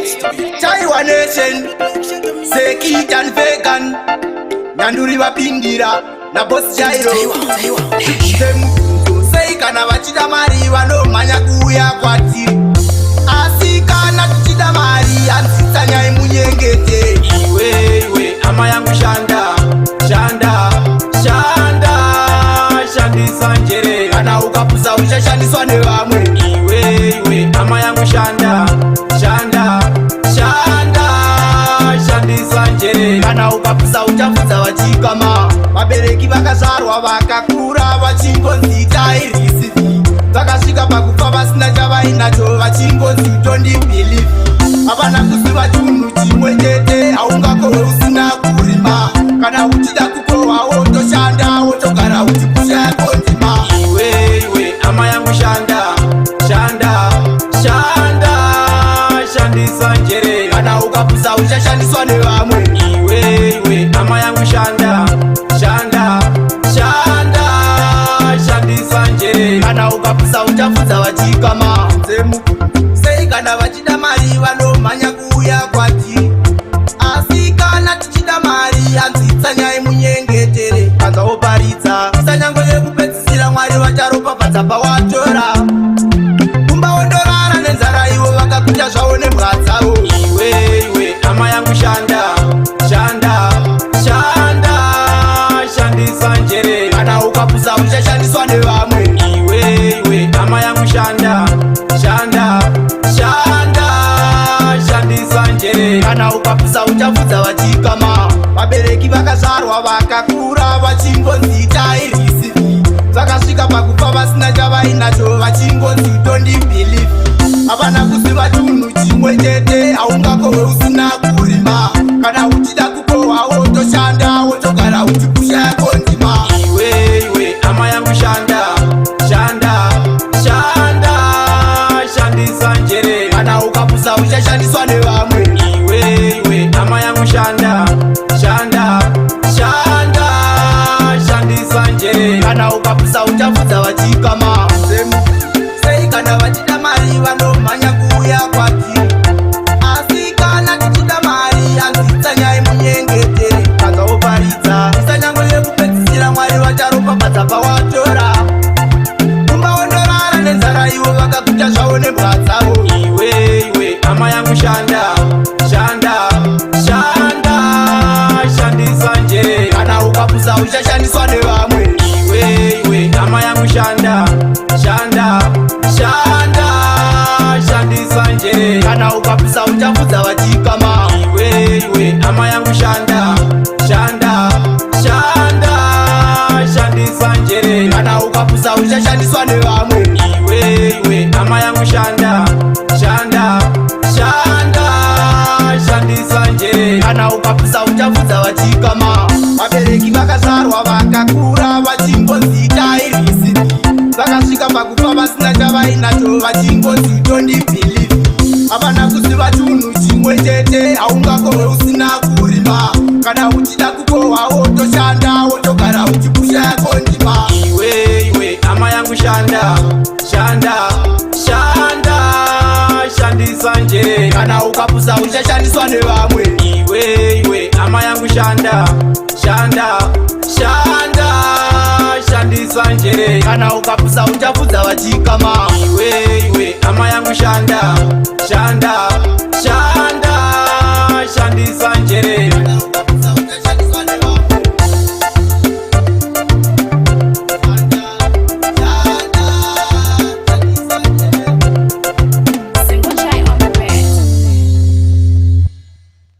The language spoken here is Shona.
Chaiwa Nation, Sekitan Vegan, Nyanduri vapindira naBoss Jairo. Zvibvunze sei kana vachida mari vanomhanya kuuya kwatiri, asi kana tichida mari hanzi tsanyai munyengete. Iwe iwe hama yangu, shanda, shanda, shanda, shandisa njere. Kana ukapusa uchashandiswa nevamwe. Iwe iwe hama yangu, shanda, shanda, shanda, shandisa njere. Kana ukapusa uchabvunza vachikama. Vabereki vakazvarwa vakakura vachingonzi taireceive, vakasvika pakufa vasina chavainacho, vachingonzi don't believe. Havana kuziva chinhu chimwe chete: haungakohwe usina kurima. Kana uchida kukohwa wotoshanda, wotogara uchipusha yako ndima. Iwe iwe hama yangu, shanda, shanda, shanda, shandisa njere. Kana ukapusa uchashandiswa nevamwe. Iwe iwe hama yangu, shanda, shanda, shanda, shandisa njere. Kana ukapusa uchabvunza vachikama. Zemu sei kana vachida mari vanomhanya kuuya kwatiri, asi kana tichida mari hanzi tsanyai munyengetere. Kanza woparidza sanyango yekupedzisira, Mwari vacharopafadza pawatora. Kumba wondorara nenzara, ivo vakakuta zvavo nembwa dzavo. Iwe iwe hama yangu, shanda, shanda, shanda, shandisa njere. Kana ukapusa uchashandiswa nevamwe. Iwe iwe hama yangu, shanda, shanda, shanda, shandisa njere. Kana ukapusa uchabvunza vachikama. Vabereki vakazvarwa vakakura vachingonzi taireceive, vakasvika pakufa vasina chavainacho, vachingonzi don't believe. Havana kuziva chinhu chimwe chete: haungakohwe usina kurima. Kana uchida kukohwa wotoshanda, wotogara uchipusha yako ndima. Iwe iwe hama yangu, shanda, shanda, shanda, shandisa njere. Kana ukapusa uchashandiswa nevamwe. Iwe iwe hama yangu, shanda, shanda, shanda, shandisa njere. Kana ukapusa uchabvunza vachikama. Zemu sei kana vachida mari vanomhanya kuuya kwatiri, asi kana tichida mari hanzi tsanyai munyengetere. Kanza woparidza sanyango yekupedzisira, Mwari vacharopafadza pawatora. Kumba wondorara nenzara, ivo vakakuta zvavo nembwa dzavo. Iwe iwe hama yangu, shanda, shanda, shanda, shandisa njere. Kana ukapusa uchashandiswa nevamwe. Iwe iwe hama yangu, shanda, shanda, shanda, shandisa njere. Kana ukapusa uchabvunza vachikama. Iwe iwe hama yangu, shanda, shanda, shanda, shandisa njere. Kana ukapusa uchashandiswa nevamwe. Iwe iwe hama yangu, shanda, shanda, shanda, shandisa njere. Kana ukapusa uchabvunza vachikama. Vabereki vakazvarwa vakakura vachingonzi taireceive, vakasvika pakufa vasina chavainacho, vachingonzi don't believe. Havana kuziva chinhu chimwe chete: haungakohwe usina kurima. Kana uchida kukohwa wotoshanda, wotogara uchipusha yako ndima. Iwe iwe hama yangu, shanda, shanda, shanda, shandisa njere. Kana ukapusa uchashandiswa nevamwe. Iwe iwe hama yangu, shanda, shanda, shanda, shandisa njere. Kana ukapusa uchabvunza vachikama. Iwe iwe hama yangu, shanda, shanda, shanda, shandisa njere.